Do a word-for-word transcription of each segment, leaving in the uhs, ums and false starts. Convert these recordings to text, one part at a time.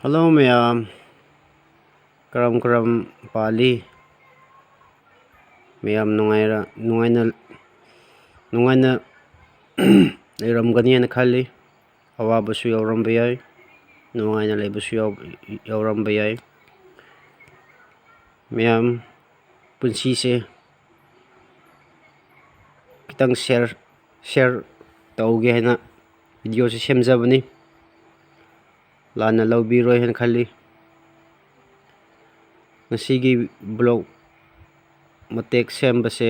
Hello ꯃꯌꯥꯝ, ꯀꯔꯝ ꯀꯔꯝ ꯄꯥꯜꯂꯤ? ꯃꯌꯥꯝ ꯅꯨꯡꯉꯥꯏꯔ-, ꯅꯨꯡꯉꯥꯏꯅ, ꯅꯨꯡꯉꯥꯏꯅ ꯂꯩꯔꯝꯒꯅꯤ ꯍꯥꯏꯅ ꯈꯜꯂꯤ꯫ ꯑꯋꯥꯕꯁꯨ ꯌꯥꯎꯔꯝꯕ ꯌꯥꯏ, ꯅꯨꯡꯉꯥꯏꯅ ꯂꯩꯕꯁꯨ ꯌꯥꯎ-, ꯌꯥꯎꯔꯝꯕ ꯌꯥꯏ꯫ ꯃꯌꯥꯝ, ꯄꯨꯟꯁꯤꯁꯦ ꯈꯤꯇꯪ share, share ꯇꯧꯒꯦ ꯍꯥꯏꯅ videoꯁꯤ ꯁꯦꯝꯖꯕꯅꯤ꯫ ꯂꯥꯟꯅ ꯂꯧꯕꯤꯔꯣꯏ ꯍꯥꯏꯅ ꯈꯜꯂꯤ꯫ ꯉꯁꯤꯒꯤ vlog ꯃꯇꯦꯛ ꯁꯦꯝꯕꯁꯦ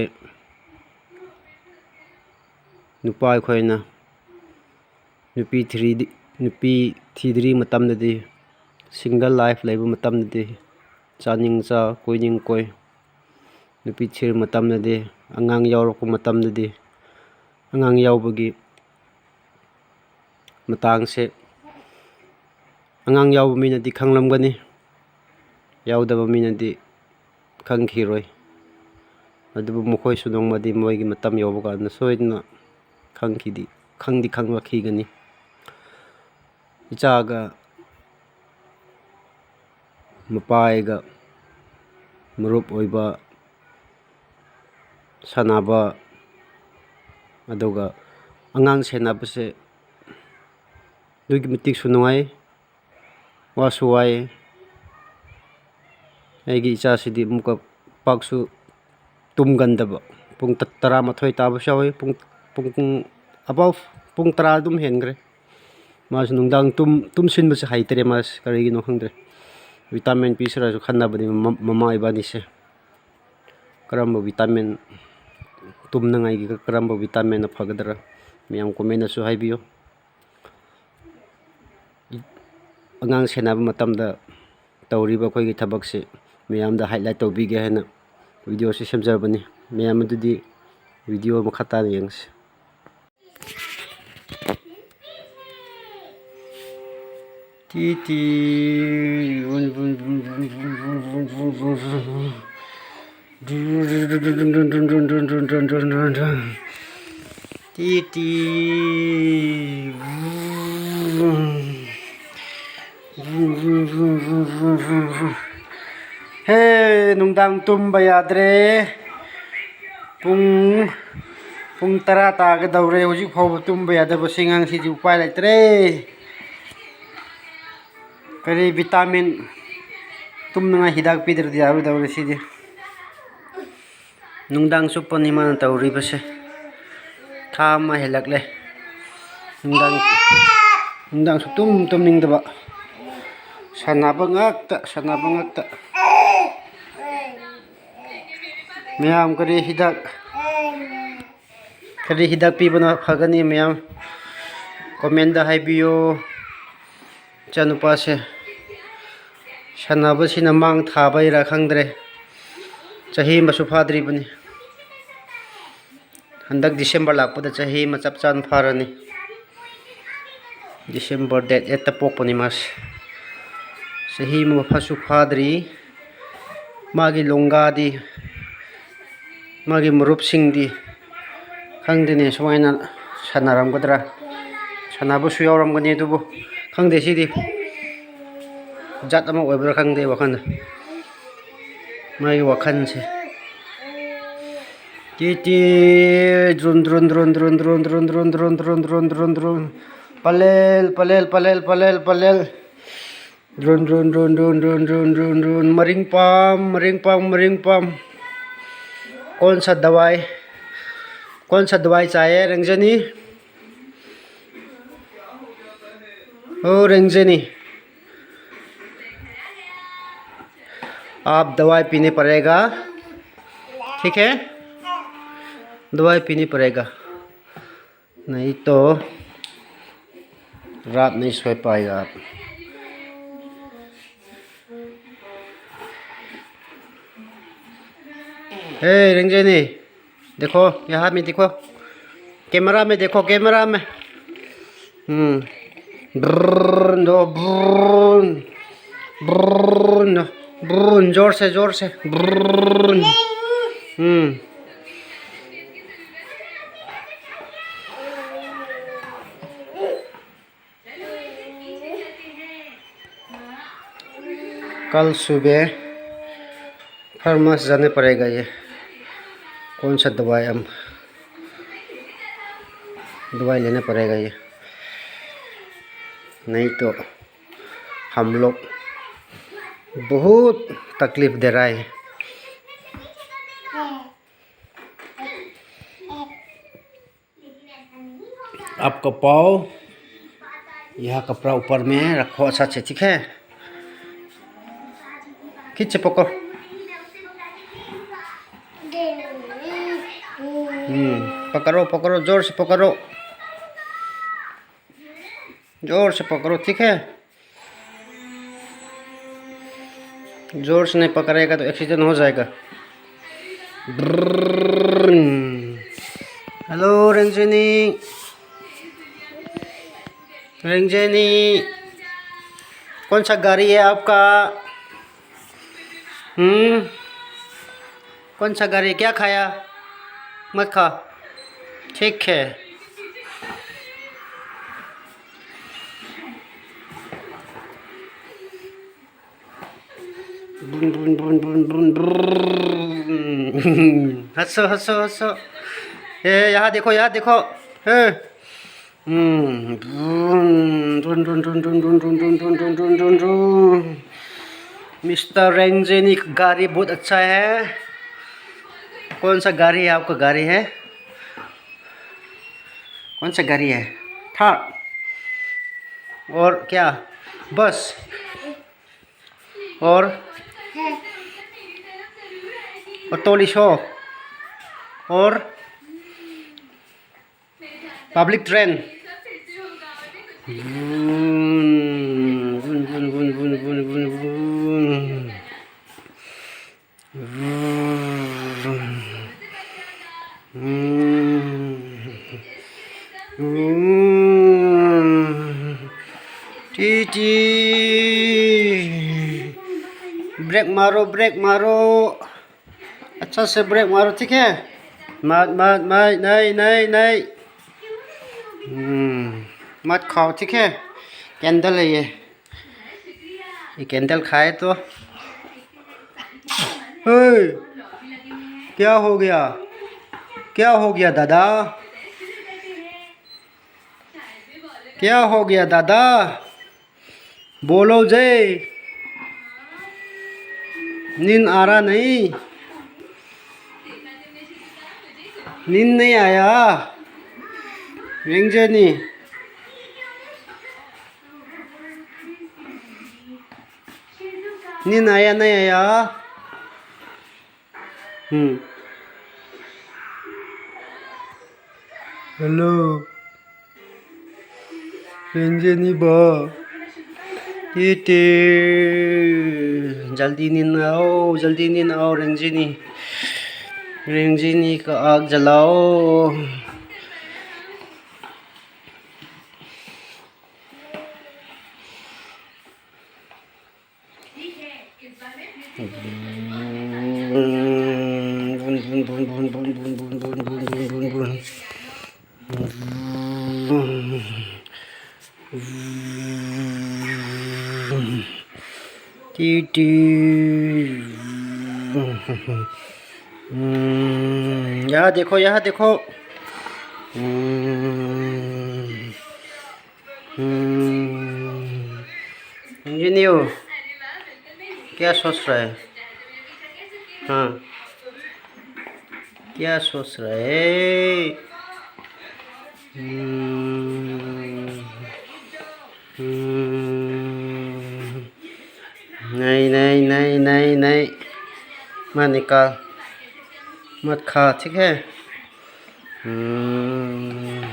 ꯅꯨꯄꯥ ꯑꯩꯈꯣꯏꯅ ꯅꯨꯄꯤ ꯊꯤꯔꯤꯗꯤ-, ꯅꯨꯄꯤ ꯊꯤꯗ꯭ꯔꯤ ꯃꯇꯝꯗꯗꯤ, single life ꯂꯩꯕ ꯃꯇꯝꯗꯗꯤ, ꯆꯥꯅꯤꯡ ꯆꯥ, ꯀꯣꯏꯅꯤꯡ ꯀꯣꯏ, ꯅꯨꯄꯤ ꯊꯤꯔ ꯃꯇꯝꯗꯗꯤ, ꯑꯉꯥꯡ ꯌꯥꯎꯔꯛꯄ ꯃꯇꯝꯗꯗꯤ, ꯑꯉꯥꯡ ꯌꯥꯎꯕꯒꯤ ꯃꯇꯥꯡꯁꯦ ꯑꯉꯥꯡ ꯌꯥꯎꯕ ꯃꯤꯅꯗꯤ ꯈꯪꯂꯝꯒꯅꯤ, ꯌꯥꯎꯗꯕ ꯃꯤꯅꯗꯤ ꯈꯪꯈꯤꯔꯣꯏ꯫ ꯑꯗꯨꯕꯨ ꯃꯈꯣꯏꯁꯨ ꯅꯣꯡꯃꯗꯤ ꯃꯣꯏꯒꯤ ꯃꯇꯝ ꯌꯧꯕ ꯀꯥꯟꯗ ꯁꯣꯏꯗꯅ ꯈꯪꯈꯤꯗꯤ-, ꯈꯪꯗꯤ ꯈꯪꯂꯛꯈꯤꯒꯅꯤ꯫ ꯏꯆꯥꯒ ꯃꯄꯥꯒ ꯃꯔꯨꯞ ꯑꯣꯏꯕ, ꯁꯥꯟꯅꯕ, ꯑꯗꯨꯒ ꯑꯉꯥꯡ ꯁꯦꯟꯅꯕꯁꯦ ꯑꯗꯨꯛꯀꯤ ꯃꯇꯤꯛꯁꯨ ꯅꯨꯡꯉꯥꯏ, ꯋꯥꯁꯨ ꯋꯥꯏ꯫ ꯑꯩꯒꯤ ꯏꯆꯥꯁꯤꯗꯤ ꯑꯃꯨꯛꯀ ꯄꯥꯛꯁꯨ ꯇꯨꯝꯒꯟꯗꯕ, ꯄꯨꯡ ꯇ-, ꯇꯔꯥꯃꯥꯊꯣꯏ ꯇꯥꯕꯁꯨ ꯌꯥꯎꯏ, ꯄꯨꯡ, ꯄꯨꯡ, ꯄꯨꯡ above ꯄꯨꯡ ꯇꯔꯥ ꯑꯗꯨꯝ ꯍꯦꯟꯈ꯭ꯔꯦ꯫ ꯃꯥꯁꯨ ꯅꯨꯡꯗꯥꯡ ꯇꯨꯝ-, ꯇꯨꯝꯁꯤꯟꯕꯁꯦ ꯍꯩꯇ꯭ꯔꯦ, ꯃꯥꯁꯦ ꯀꯔꯤꯒꯤꯅꯣ ꯈꯪꯗ꯭ꯔꯦ꯫ Vitamin ꯄꯤꯁꯤꯔꯁꯨ ꯈꯟꯅꯕꯅꯤ ꯃ-, ꯃꯃꯥ ꯏꯕꯥꯅꯤꯁꯦ꯫ ꯀꯔꯝꯕ vitamin, ꯇꯨꯝꯅꯉꯥꯏꯒꯤ ꯀꯔꯝꯕ vitaminꯅ ꯐꯒꯗ꯭ꯔꯥ? ꯃꯌꯥꯝ commentꯅꯁꯨ ꯍꯥꯏꯕꯤꯌꯨ꯫ ꯑꯉꯥꯡ ꯁꯦꯟꯅꯕ ꯃꯇꯝꯗ ꯇꯧꯔꯤꯕ ꯑꯩꯈꯣꯏꯒꯤ ꯊꯕꯛꯁꯤ ꯃꯌꯥꯝꯗ highlight ꯇꯧꯕꯤꯒꯦ ꯍꯥꯏꯅ videoꯁꯤ ꯁꯦꯝꯖꯕꯅꯤ꯫ ꯃꯌꯥꯝ ꯑꯗꯨꯗꯤ video ꯃꯈꯥ ꯇꯥꯅ ꯌꯦꯡꯁꯤ꯫ T T. T T. ꯍꯦ, ꯅꯨꯡꯗꯥꯡ ꯇꯨꯝꯕ ꯌꯥꯗ꯭ꯔꯦ꯫ ꯄꯨꯡ, ꯄꯨꯡ ꯇꯔꯥ ꯇꯥꯒꯗꯧꯔꯦ, ꯍꯧꯖꯤꯛ ꯐꯥꯎꯕ ꯇꯨꯝꯕ ꯌꯥꯗꯕꯁꯦ꯫ ꯑꯉꯥꯡꯁꯤꯗꯤ ꯎꯄꯥꯏ ꯂꯩꯇ꯭ꯔꯦ꯫ ꯀꯔꯤ vitamin, ꯇꯨꯝꯅꯉꯥꯏ ꯍꯤꯗꯥꯛ ꯄꯤꯗ꯭ꯔꯗꯤ ꯌꯥꯔꯣꯏꯗꯧꯔꯦ ꯁꯤꯗꯤ꯫ ꯅꯨꯡꯗꯥꯡ ꯆꯨꯞꯄꯅꯤ ꯃꯥꯅ ꯇꯧꯔꯤꯕꯁꯦ꯫ ꯊꯥ ꯑꯃ ꯍꯦꯜꯂꯛꯂꯦ꯫ ꯅꯨꯡꯗꯥꯡ, ꯅꯨꯡꯗꯥꯡ ꯁꯨꯛꯇꯨꯝ ꯇꯨꯝꯅꯤꯡꯗꯕ꯫ ꯁꯥꯟꯅꯕ ꯉꯥꯛꯇ, ꯁꯥꯟꯅꯕ ꯉꯥꯛꯇ꯫ ꯃꯌꯥꯝ ꯀꯔꯤ ꯍꯤꯗꯥꯛ, ꯀꯔꯤ ꯍꯤꯗꯥꯛ ꯄꯤꯕꯅ ꯐꯒꯅꯤ ꯃꯌꯥꯝ comment ꯍꯥꯏꯕꯤꯌꯨ꯫ ꯏꯆꯥꯅꯨꯄꯥꯁꯦ ꯁꯥꯟꯅꯕꯁꯤꯅ ꯃꯥꯡ ꯊꯥꯕꯩꯔꯥ ꯈꯪꯗ꯭ꯔꯦ, ꯆꯍꯤ ꯑꯃꯁꯨ ꯐꯥꯗ꯭ꯔꯤꯕꯅꯤ꯫ ꯍꯟꯗꯛ December ꯂꯥꯛꯄꯗ ꯆꯍꯤ ꯑꯃ ꯆꯞ ꯆꯥꯅ ꯐꯥꯔꯅꯤ꯫ December date eight ꯇ ꯄꯣꯛꯄꯅꯤ ꯃꯥꯁꯦ꯫ ꯆꯍꯤ ꯑꯃ ꯐꯥꯁꯨ ꯐꯥꯗ꯭ꯔꯤ꯫ ꯃꯥꯒꯤ ꯂꯣꯡꯒꯥꯗꯤ, ꯃꯥꯒꯤ ꯃꯔꯨꯞꯁꯤꯡꯗꯤ ꯈꯪꯗꯦꯅꯦ, ꯁꯨꯃꯥꯏꯅ ꯁꯥꯟꯅꯔꯝꯒꯗ꯭ꯔꯥ? ꯁꯥꯟꯅꯕꯁꯨ ꯌꯥꯎꯔꯝꯒꯅꯤ, ꯑꯗꯨꯕꯨ ꯈꯪꯗꯦ, ꯁꯤꯗꯤ ꯖꯥꯠ ꯑꯃ ꯑꯣꯏꯕ꯭ꯔꯥ ꯈꯪꯗꯦ ꯋꯥꯈꯜꯗ꯫ ꯃꯥꯒꯤ ꯋꯥꯈꯜꯁꯦ꯫ ꯇꯤ ꯇꯤ, ꯗ꯭ꯔꯨꯟ, ꯗ꯭ꯔꯨꯟ, ꯗ꯭ꯔꯨꯟ꯫ ꯄꯂꯦꯜ, ꯄꯂꯦꯜ, ꯄꯂꯦꯜ, ꯄꯂꯦꯜ, ꯄꯂꯦꯜ꯫ ꯗ꯭ꯔꯨꯟ, ꯗ꯭ꯔꯨꯟ, ꯗ꯭ꯔꯨꯟ꯫ ꯃꯔꯤꯡ ꯄꯥꯝ, ꯃꯔꯤꯡ ꯄꯥꯝ, ꯃꯔꯤꯡ ꯄꯥꯝ꯫ ꯀꯣꯟ ꯁꯥ ꯗꯋꯥꯏ? ꯀꯣꯟ ꯁꯥ ꯗꯋꯥꯏ ꯆꯥꯌꯦ, ꯔꯦꯡꯖꯅꯤ? ꯑꯣ, ꯔꯦꯡꯖꯅꯤ꯫ आप दवाई पीने पड़ेगा, ठीक है? दवाई पीने पड़ेगा, नहीं तो रात नहीं सो पाएगा आप। हे रेंजनी, देखो, यहाँ में देखो, कैमरा में देखो, कैमरा में। हम्म। ब्रून दो, ब्रून। ब्रून, ब्रून, जोर से, जोर से। ब्रून। हम्म। कल सुबह फार्मासी जाना पड़ेगा ये। कौन सा दवाई हम, दवाई लेना पड़ेगा ये। नहीं तो हम लोग बहुत तकलीफ दे रहा है। आपका पाँव, यह कपड़ा ऊपर में रखो अच्छा से, ठीक है? खींच से पकड़ो। हम्म, पकड़ो, पकड़ो, जोर से पकड़ो, जोर से पकड़ो, ठीक है? जोर से नहीं पकड़ेगा तो एक्सीडेंट हो जाएगा। हेलो रंजनी, रंजनी, कौन सा गाड़ी है आपका? हम्म, कौन सा गाड़ी? क्या खाया? मत खा, ठीक है। बुन, बुन, बुन, बुन, बुन, बुन। हंसो, हंसो, हंसो। ए, यहाँ देखो, यहाँ देखो। ए। हम्म, बुन, बुन, बुन। मिस्टर रंजनी का गाड़ी बहुत अच्छा है। कौन सा गाड़ी है आपका गाड़ी है? कौन सा गाड़ी है? थार। और क्या? बस। और ऑटो रिक्शा। और पब्लिक ट्रेन। टी टी। ब्रेक मारो, ब्रेक मारो, अच्छा से ब्रेक मारो, ठीक है? मत, मत, मत, नहीं, नहीं, नहीं। हम्म, मत खाओ, ठीक है? कैंडल है ये। ये कैंडल खाए तो। ओए, क्या हो गया? क्या हो गया दादा? क्या हो गया दादा? बोलो जय। नींद आ रहा नहीं? नींद नहीं आया? रेंजनी, नींद आया नहीं आया? हम्म। हेलो। रेंजनी बा। टीटी। जल्दी नींद आओ, जल्दी नींद आओ रेंजनी। रेंजनी का आग जलाओ। टीटी। हम्म, यहाँ देखो, यहाँ देखो। हम्म, हम्म। इंजीनियर, क्या सोच रहा है? हाँ, क्या सोच रहा है? हम्म, हम्म। नहीं, नहीं, नहीं, नहीं, नहीं। मत निकाल। मत खा, ठीक है? हम्म।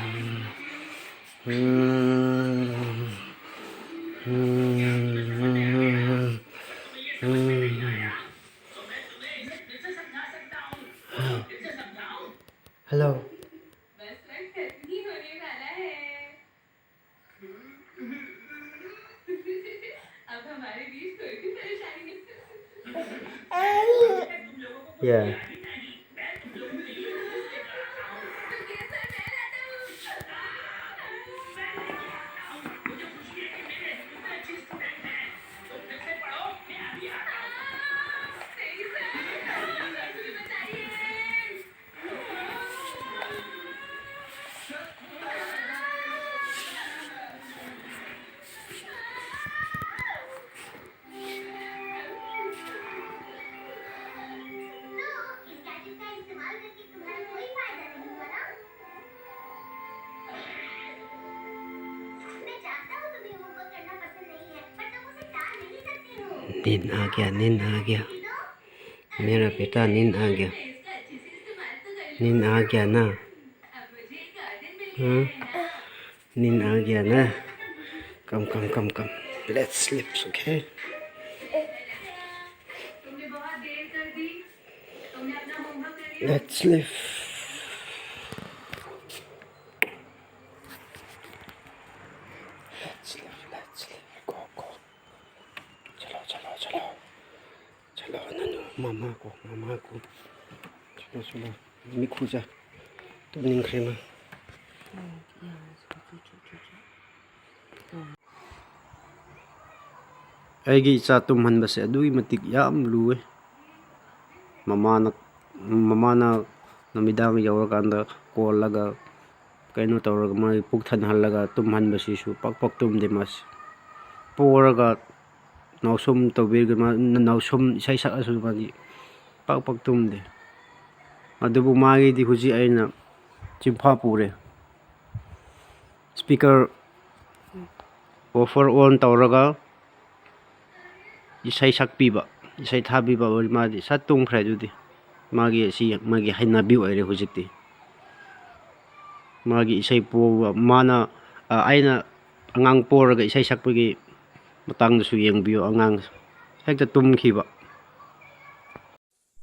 हम्म। हम्म। हम्म। हेलो। या। नींद आ गया, नींद आ गया। मेरा बेटा, नींद आ गया। नींद आ गया ना? हाँ? नींद आ गया ना? Come, come, come, come. Let's sleep, okay? Let's sleep. Let's sleep, let's sleep. Go, go. चलो, चलो, चलो. चलो, नन्नू, मामा को, मामा को. चलो, चलो. ꯃꯤꯠ ꯈꯨꯖ. ꯇꯨꯝꯅꯤꯡꯈ꯭ꯔꯦ ꯃꯥ. ꯑꯩꯒꯤ ꯏꯆꯥ ꯇꯨꯝꯍꯟꯕꯁꯦ ꯑꯗꯨꯛꯀꯤ ꯃꯇꯤꯛ ꯌꯥꯝ ꯂꯨꯋꯦ. ꯃꯃꯥꯅ, ꯃꯃꯥꯅ ꯅꯨꯃꯤꯗꯥꯡ ꯌꯧꯔꯀꯥꯟꯗ ꯀꯣꯜꯂꯒ, ꯀꯩꯅꯣ ꯇꯧꯔꯒ, ꯃꯥꯒꯤ ꯄꯨꯛ ꯊꯟꯍꯜꯂꯒ ꯇꯨꯝꯍꯟꯕꯁꯤꯁꯨ ꯄꯥꯛ ꯄꯥꯛ ꯇꯨꯝꯗꯦ ꯃꯥꯁꯦ. ꯄꯣꯔꯒ ꯅꯥꯎꯁꯨꯝ ꯇꯧꯕꯤꯔꯒ, ꯃꯥ ꯅꯥꯎꯁꯨꯝ ꯏꯁꯩ ꯁꯛꯑꯁꯨ ꯃꯥꯗꯤ ꯄꯥꯛ ꯄꯥꯛ ꯇꯨꯝꯗꯦ. ꯑꯗꯨꯕꯨ ꯃꯥꯒꯤꯗꯤ ꯍꯧꯖꯤꯛ ꯑꯩꯅ ꯆꯤꯟꯐꯥ ꯄꯨꯔꯦ. Speaker woofer on ꯇꯧꯔꯒ ꯏꯁꯩ ꯁꯛꯄꯤꯕ, ꯏꯁꯩ ꯊꯥꯕꯤꯕ ꯑꯣꯏꯔꯗꯤ ꯃꯥꯗꯤ ꯁꯠ ꯇꯨꯝꯈ꯭ꯔꯦ꯫ ꯑꯗꯨꯗꯤ ꯃꯥꯒꯤ ꯑꯁꯤ, ꯃꯥꯒꯤ ꯍꯩꯅꯕꯤ ꯑꯣꯏꯔꯦ ꯍꯧꯖꯤꯛꯇꯤ꯫ ꯃꯥꯒꯤ ꯏꯁꯩ ꯄꯣꯕ, ꯃꯥꯅ, ꯑ, ꯑꯩꯅ ꯑꯉꯥꯡ ꯄꯣꯔꯒ ꯏꯁꯩ ꯁꯛꯄꯒꯤ ꯃꯇꯥꯡꯗꯁꯨ ꯌꯦꯡꯕꯤꯌꯨ, ꯑꯉꯥꯡ ꯍꯦꯛꯇ ꯇꯨꯝꯈꯤꯕ꯫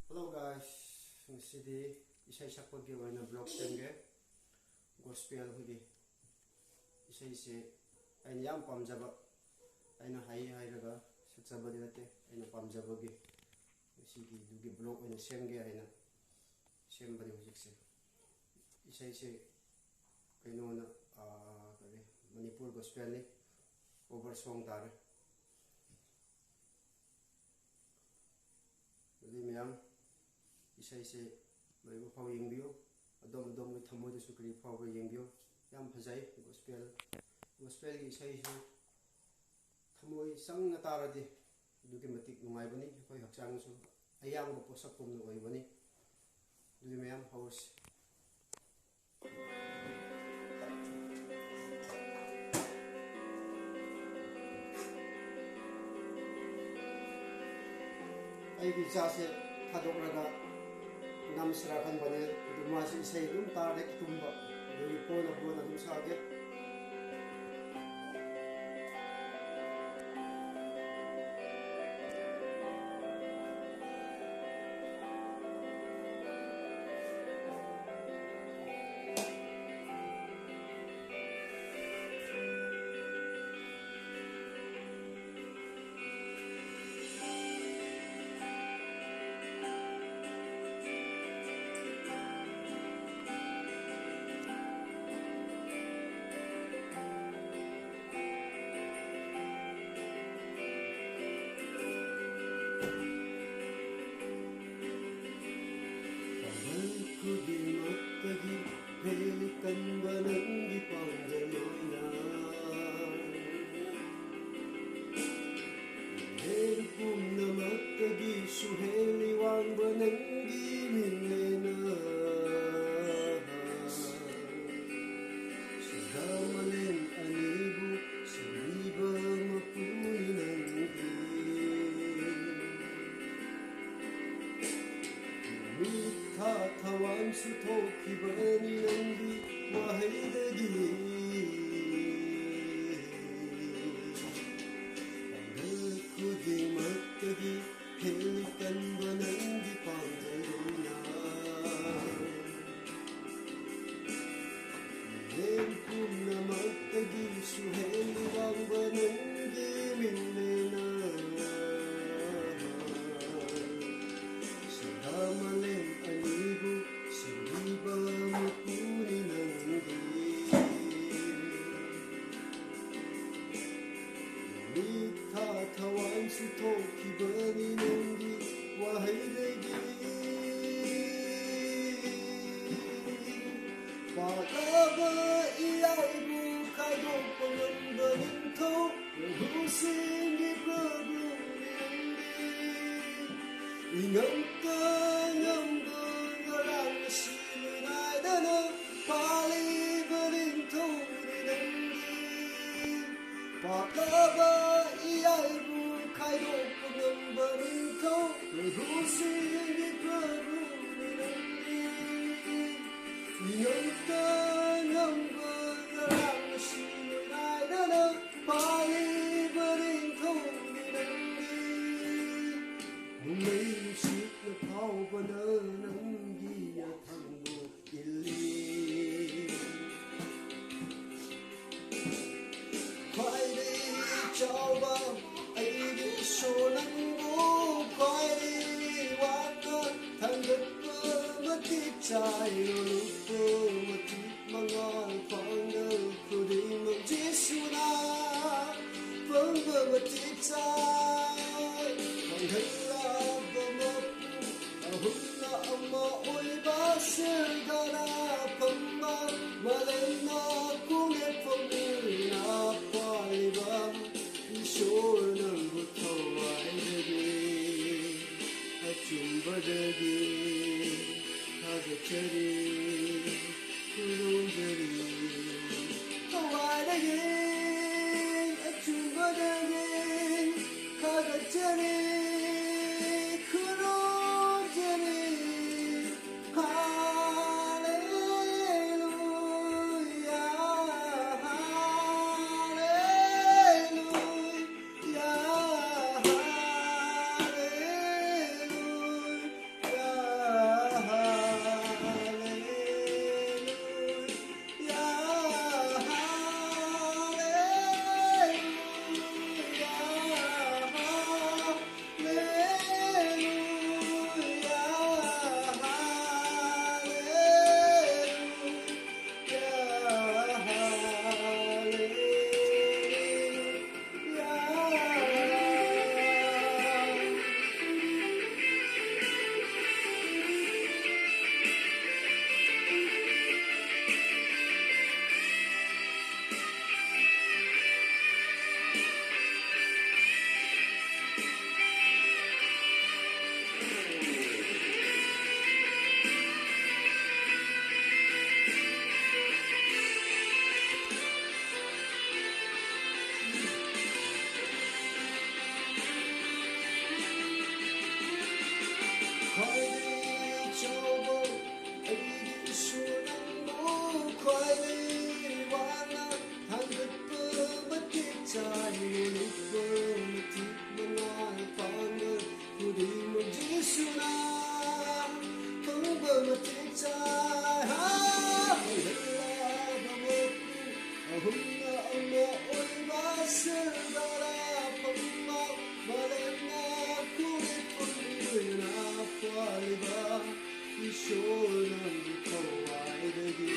Hello guys, ꯉꯁꯤꯗꯤ ꯏꯁꯩ ꯁꯛꯄꯒꯤ ꯑꯣꯏꯅ vlog ꯁꯦꯝꯒꯦ꯫ Gospel ꯑꯩꯈꯣꯏꯒꯤ ꯏꯁꯩꯁꯦ ꯑꯩꯅ ꯌꯥꯝ ꯄꯥꯝꯖꯕ, ꯑꯩꯅ ꯍꯩ ꯍꯥꯏꯔꯒ ꯁꯛꯆꯕꯗꯤ ꯅꯠꯇꯦ, ꯑꯩꯅ ꯄꯥꯝꯖꯕꯒꯤ ꯉꯁꯤꯒꯤ ꯑꯗꯨꯒꯤ vlog ꯑꯣꯏꯅ ꯁꯦꯝꯒꯦ ꯍꯥꯏꯅ ꯁꯦꯝꯕꯅꯤ ꯍꯧꯖꯤꯛꯁꯦ꯫ ꯏꯁꯩꯁꯦ ꯀꯩꯅꯣꯅ, ꯑꯥ, ꯀꯔꯤ, ꯃꯅꯤꯄꯨꯔ gospelꯅꯤ, cover song ꯇꯥꯔꯦ꯫ ꯑꯗꯨꯗꯤ ꯃꯌꯥꯝ ꯏꯁꯩꯁꯦ ꯂꯣꯏꯕ ꯐꯥꯎ ꯌꯦꯡꯕꯤꯌꯨ꯫ ꯑꯗꯣꯝ ꯑꯗꯣꯝꯒꯤ ꯊꯃꯣꯏꯗꯁꯨ ꯀꯔꯤ ꯐꯥꯎꯕ꯭ꯔꯥ ꯌꯦꯡꯕꯤꯌꯨ꯫ ꯌꯥꯝ ꯐꯖꯩ gospel, gospelꯒꯤ ꯏꯁꯩꯁꯨ ꯊꯃꯣꯏ ꯆꯪꯅ ꯇꯥꯔꯗꯤ ꯑꯗꯨꯛꯀꯤ ꯃꯇꯤꯛ ꯅꯨꯡꯉꯥꯏꯕꯅꯤ꯫ ꯑꯩꯈꯣꯏ ꯍꯛꯆꯥꯡꯁꯨ ꯑꯌꯥꯡꯕ ꯄꯣꯠꯁꯛꯀꯨꯝꯅ ꯑꯣꯏꯕꯅꯤ꯫ ꯑꯗꯨꯗꯤ ꯃꯌꯥꯝ ꯍꯧꯔꯁꯤ꯫ ꯑꯩꯒꯤ ꯏꯆꯥꯁꯦ ꯊꯥꯗꯣꯛꯂꯒ ꯅꯝꯁꯤꯔꯥ ꯈꯟꯕꯅꯦ꯫ ꯑꯗꯨ ꯃꯥꯁꯦ ꯏꯁꯩ ꯑꯗꯨꯝ ꯇꯥꯔꯗꯤ ꯇꯨꯝꯕ꯫ ꯑꯗꯨꯒꯤ ꯄꯣꯟꯅ ꯄꯣꯟꯅ ꯑꯗꯨꯝ ꯁꯥꯒꯦ꯫ ꯄꯥꯡꯒꯜ ꯈꯨꯗꯤꯡꯃꯛꯇꯒꯤ ꯍꯦꯜꯂꯤ ꯀꯟꯕ ꯅꯪꯒꯤ ꯄꯥꯡꯒꯜ ꯑꯣꯏꯅ꯫ ꯂꯦꯟ ꯄꯨꯝꯅꯃꯛꯇꯒꯤꯁꯨ ꯍꯦꯜꯂꯤ ꯋꯥꯡꯕ ꯅꯪꯒꯤ ꯃꯤꯠꯂꯦꯅ꯫ ꯁꯗꯥ ꯃꯥꯂꯦꯝ ꯑꯅꯤꯕꯨ ꯁꯦꯝꯕꯤꯕ ꯃꯄꯨꯅꯤ ꯅꯪꯗꯤ꯫ ꯃꯤꯠ ꯊꯥ ꯊꯋꯥꯟꯁꯨ ꯊꯣꯛꯈꯤꯕꯅꯤ ꯅꯪꯒꯤ ꯋꯥꯍꯩꯗꯒꯤ꯫ ꯄꯥꯡꯒꯜ ꯈꯨꯗꯤꯡꯃꯛꯇꯒꯤ ꯍꯦꯜꯂꯤ ꯀꯟꯕ ꯅꯪꯒꯤ ꯄꯥꯡꯒꯜꯅ꯫ ꯂꯦꯟ ꯄꯨꯝꯅꯃꯛꯇꯒꯤꯁꯨ ꯍꯦꯜꯂꯤ ꯋꯥꯡꯕ ꯅꯪꯒꯤ ꯃꯤꯠꯂꯦꯅ꯫ ꯁꯗꯥ ꯃꯥꯂꯦꯝ ꯑꯅꯤꯕꯨ ꯁꯦꯝꯕꯤꯕ ꯃꯄꯨꯅꯤ ꯅꯪꯗꯤ꯫ ꯃꯤꯠ ꯊꯥ ꯊꯋꯥꯟꯁꯨ ꯊꯣꯛꯈꯤꯕꯅꯤ ꯅꯪꯒꯤ ꯋꯥꯍꯩꯗꯒꯤ꯫ ꯄꯥꯛꯂꯕ ꯏꯌꯥꯏꯕꯨ ꯈꯥꯏꯗꯣꯛꯄ ꯉꯝꯕ ꯅꯤꯡꯊꯧ ꯄ꯭ꯔꯚꯨꯁꯤꯡꯒꯤ ꯄ꯭ꯔꯚꯨꯅꯤ ꯅꯪꯗꯤ꯫ ꯏꯉꯝꯇ ꯉꯝꯕ ꯉꯔꯥꯡ ꯉꯁꯤ ꯂꯣꯏ ꯅꯥꯏꯗꯅ ꯄꯥꯜꯂꯤꯕ ꯅꯤꯡꯊꯧꯅꯤ ꯅꯪꯗꯤ꯫ ꯄꯥꯛꯂꯕ ꯏꯌꯥꯏꯕꯨ ꯈꯥꯏꯗꯣꯛꯄ ꯉꯝꯕ ꯅꯤꯡꯊꯧ ꯅꯨꯡꯁꯤꯕꯤ ꯄ꯭ꯔꯚꯨꯅꯤ ꯅꯪꯗꯤ, ꯃꯤꯑꯣꯏꯇ ꯉꯝꯕ ꯉꯔꯥꯡ ꯉꯁꯤ ꯂꯣꯏꯅꯥꯏꯗꯅ ꯄꯥꯜꯂꯤꯕ ꯅꯤꯡꯊꯧꯅꯤ ꯅꯪꯗꯤ꯫ ꯅꯣꯡꯂꯩ ꯅꯨꯡꯁꯤꯠꯅ ꯐꯥꯎꯕꯅ ꯅꯪꯒꯤ ꯌꯥꯊꯪꯕꯨ ꯏꯜꯂꯤ꯫ ꯈ꯭ꯋꯥꯏꯗꯒꯤ ꯆꯥꯎꯕ ꯑꯩꯒꯤ ꯏꯁꯣꯔ ꯅꯪꯕꯨ ꯈ꯭ꯋꯥꯏꯗꯒꯤ ꯋꯥꯅ ꯊꯥꯡꯒꯠꯄ ꯃꯇꯤꯛ ꯆꯥꯏ꯫ ꯂꯨꯞꯄ ꯃꯇꯤꯛ ꯃꯉꯥꯜ ꯄꯥꯡꯒꯜ ꯈꯨꯗꯤꯡꯃꯛ ꯖꯤꯁꯨꯅ ꯄꯥꯡꯕ ꯃꯇꯤꯛ ꯆꯥꯏ꯫ ꯃꯥꯡꯍꯜꯂꯕ ꯃꯄꯨ ꯑꯍꯨꯝꯂ ꯑꯃ ꯑꯣꯏꯕ ꯁꯦꯜꯒꯅ ꯐꯝꯕ ꯃꯥꯂꯦꯝꯅ ꯈꯣꯡꯅꯦꯠꯄ ꯃꯤꯅ ꯄꯥꯏꯕ ꯏꯁꯣꯔ ꯅꯪꯕꯨ ꯊꯋꯥꯏꯗꯒꯤ ꯑꯆꯨꯝꯕꯗꯒꯤ ꯊꯥꯒꯠꯆꯔꯤ, ꯈꯨꯔꯨꯝꯖꯔꯤ꯫ ꯊꯋꯥꯏꯗꯒꯤ ꯑꯆꯨꯝꯕꯗꯒꯤ ꯊꯥꯒꯠꯆꯔꯤ, ꯈꯨꯔꯨꯝꯖꯔꯤ꯫ ꯍꯥꯂꯦꯂꯨꯌꯥ, ꯍꯥꯂꯦꯂꯨꯌꯥ, ꯍꯥꯂꯦꯂꯨꯌꯥ, ꯍꯥꯂꯦꯂꯨꯌꯥ, ꯍꯥꯂꯦꯂꯨꯌꯥ꯫ ꯑꯍꯨꯝꯅ ꯑꯃ ꯑꯣꯏꯕ ꯁꯦꯜꯗꯥꯔꯥ ꯄꯨꯝꯅꯃꯛ ꯃꯥꯂꯦꯝꯅ ꯈꯨꯗꯤꯡ ꯊꯣꯟꯕꯤꯗꯨꯅ ꯄꯥꯜꯂꯤꯕ ꯏꯁꯣꯔ ꯅꯪꯕꯨ ꯊꯋꯥꯏꯗꯒꯤ